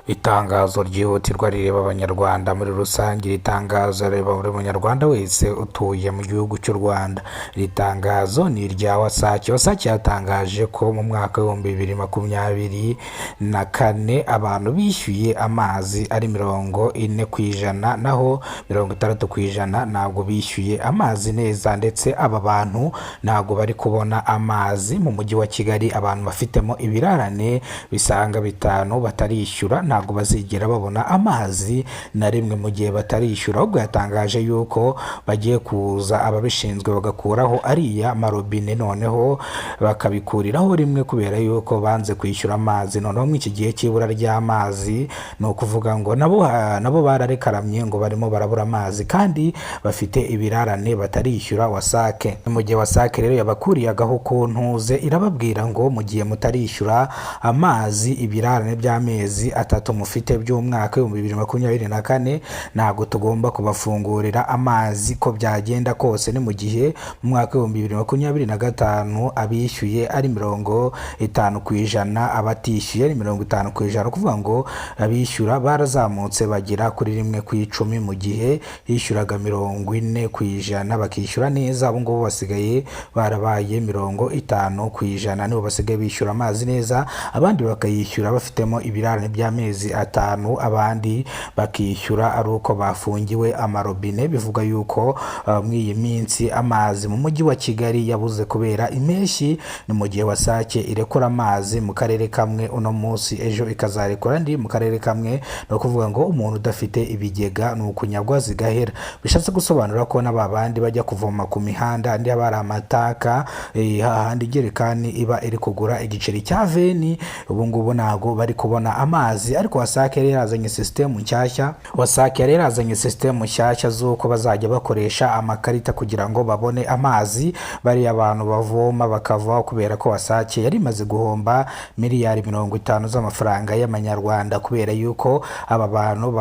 Itangazo ryihutirwa rireba Abanyarwanda muri rusange. Iri tangazo rireba buri munyarwanda wese utuye mu gihugu cy'u Rwanda. Iri tangazo ni irya WASAC. WASAC yatangaje ko mu mwaka w'2024 abantu bishyuye amazi ari 40%, naho 60% ntabwo bishyuye amazi neza, ndetse aba bantu ntabwo bari kubona amazi mu mujyi wa Kigali. Abantu bafitemo ibirarane bisaga bitanu batarishyura ntabwo bazigera babona amazi na rimwe mu gihe batarishyura. Ahubwo yatangaje yuko bagiye kuza ababishinzwe bagakuraho ariya marobine, noneho bakabikuriraho rimwe kubera yuko banze kwishyura amazi. Noneho muri iki gihe cy'ibura ry'amazi, ni ukuvuga ngo nabo bararekaramye ngo barimo barabura amazi kandi bafite ibirarane batarishyura WASAC. Mu gihe WASAC rero yabakuriyagaho ku ntuze, irababwira ngo mu gihe mutarishyura amazi, ibirarane by'amezi 3 mufite by'umwaka w'2024, ntabwo tugomba kubafungurira amazi ko byagenda kose. Ni mu gihe mu mwaka w'2025 abishyuye ari 50%, abatishyuye ari 50%. Ukuvuga ngo abishyura barazamutse bagera kuri 1 ku icumi, mu gihe hishyuraga 40% bakishyura neza. Ubu ngubu basigaye barabaye 50%, nibo basigaye bishyura amazi neza, abandi bakayishyura bafitemo ibirarane by'amezi 5, abandi bakishyura ari uko bafungiwe amarobine. Bivuga yuko muri iyi minsi amazi mu mujyi wa Kigali yabuze kubera impeshyi. Ni mu gihe WASAC irekura amazi mu karere kamwe uno munsi, ejo ikazarekura andi mu karere kamwe. Ni ukuvuga ngo umuntu udafite ibigega ni ukunyagwa zigahera. Bishatse gusobanura ko n'aba bandi bajya kuvoma ku mihanda, andi haba hari amataka, hahandi ijerekani iba iri kugura igiceri cya 20, ubu ngubu ntabwo bari kubona amazi. Ariko WASAC yari yarazanye sisitemu nshyashya. WASAC yari yarazanye sisitemu nshyashya z'uko bazajya bakoresha amakarita kugira ngo babone amazi. Bariya bantu bavoma bakavaho, kubera ko WASAC yari imaze guhomba miliyari 50 z'amafaranga y'amanyarwanda, kubera yuko aba bantu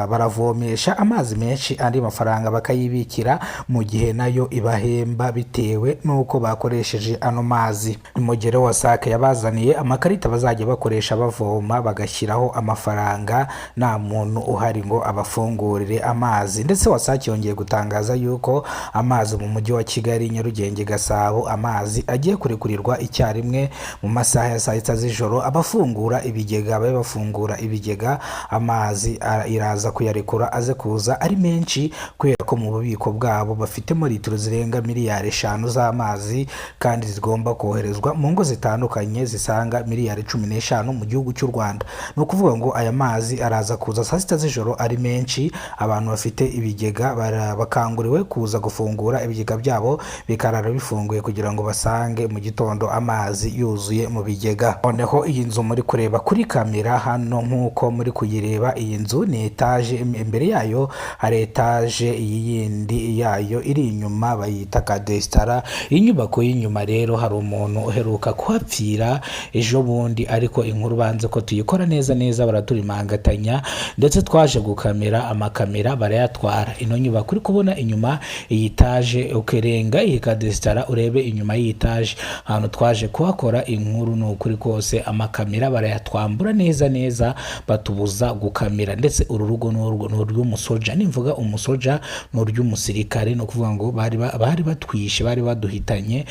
baravomesha amazi menshi, andi mafaranga bakayibikira, mu gihe nayo ibahemba bitewe n'uko bakoresheje ano mazi. Mu gihe rero WASAC yabazaniye amakarita bazajya bakoresha bavoma, bagashyiraho amafaranga, nta muntu uhari ngo abafungurire amazi. Ndetse WASAC yongeye gutangaza yuko amazi mu mujyi wa Kigali, Nyarugenge, Gasabo, amazi agiye kurekurirwa icyarimwe mu masaha ya saa 6 z'ijoro. Abafungura ibigega babe bafungura ibigega, amazi iraza kuyarekura aze kuza ari menshi, kubera ko mu bubiko bwabo bafitemo litiro zirenga miliyari 5 z'amazi, kandi zigomba koherezwa mu ngo zitandukanye zisaga miliyari 15 mu gihugu cy'u Rwanda. Ni ukuvuga ngo aya mazi araza kuza saa 6 z'ijoro ari menshi. Abantu bafite ibigega bakanguriwe kuza gufungura ibigega byabo, bikarara bifunguye kugira ngo basange mu gitondo amazi yuzuye mu bigega. Noneho iyi nzu muri kureba kuri kamera hano, nk'uko muri kuyireba, iyi nzu ni etaje. Imbere yayo hari etaje, iyi yindi yayo iri inyuma bayita kadesitara. Iyi nyubako y'inyuma rero hari umuntu uheruka kuhapfira ejo bundi, ariko inkuru banze ko tuyikora neza neza, baraturimangatanya, ndetse twaje gukamera amakamera barayatwara. Ino nyubako uri kubona inyuma, iyi etaje, ukerenga iyi kadesitara urebe inyuma y'iyi etaje ahantu twaje kuhakora inkuru, ni ukuri kose amakamera barayatwambura neza neza, batubuza gukamera. Ndetse uru rugo ni urw'umusoja. Nimvuga umusoja, ni urw'umusirikare. Ni ukuvuga ngo bari batwishe, bari baduhitanye.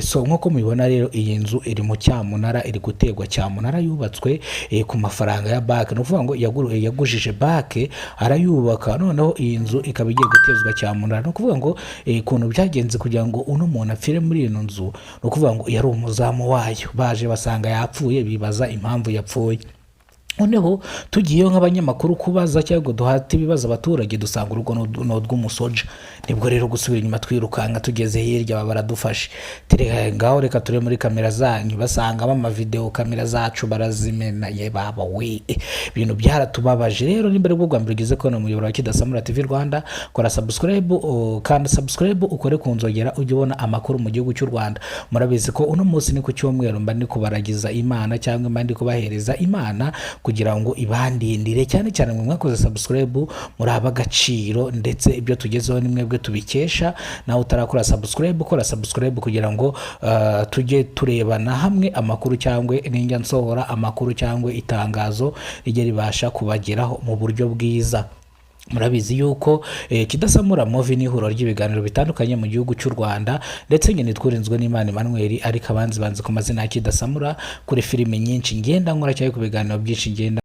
So nk'uko mubibona rero, iyi nzu iri mu cyamunara, iri guterwa cyamunara, yubatswe ku mafaranga ya banki. Ni ukuvuga ngo yagujije banki arayubaka, noneho iyi nzu ikaba igiye gutezwa cyamunara. Ni ukuvuga ngo ukuntu byagenze kugira ngo uno muntu apfire muri ino nzu, ni ukuvuga ngo yari umuzamu wayo. Baje basanga yapfuye, bibaza impamvu yapfuye. Noneho tugiyeyo nk'abanyamakuru kubaza cyangwa ngo duhate ibibazo abaturage, dusanga urugo ni urw'umusoja. Nibwo rero gusubira inyuma twirukanka, tugeze hirya baba baradufashe. Tere ngaho, reka turebe muri kamera zanyu. Basangamo amavidewo, kamera zacu barazimena. Ye baba we, ibintu byaratubabaje. Rero nimba aribwo bwa mbere ugeze kubona umuyoboro wa Kidasamura TV Rwanda, kora subscribe, kanda subscribe, ukore ku nzogera, ujye ubona amakuru mu gihugu cy'u Rwanda. Murabizi ko uno munsi ni ku cyumweru, mba ndi kubaragiza Imana cyangwa mba ndi kubahereza Imana. kugira ngo ibandindire, cyane cyane mwe mwakoze subscribe, muri ab'agaciro, ndetse ibyo tugezeho ni mwebwe tubikesha. Nawe utarakora subscribe, kora subscribe kugira ngo tujye turebana hamwe amakuru, cyangwa ninjya nsohora amakuru cyangwa itangazo rijye ribasha kubageraho mu buryo bwiza. Murabizi yuko Kidasamura Movie ni ihuriro ry'ibiganiro bitandukanye mu gihugu cy'u Rwanda, ndetse nyine twurinzwe n'Imana Emmanuel, ariko abanzi banzi ku mazina ya Kidasamura kuri filime nyinshi ngenda nkora cyangwa ku biganiro byinshi ngenda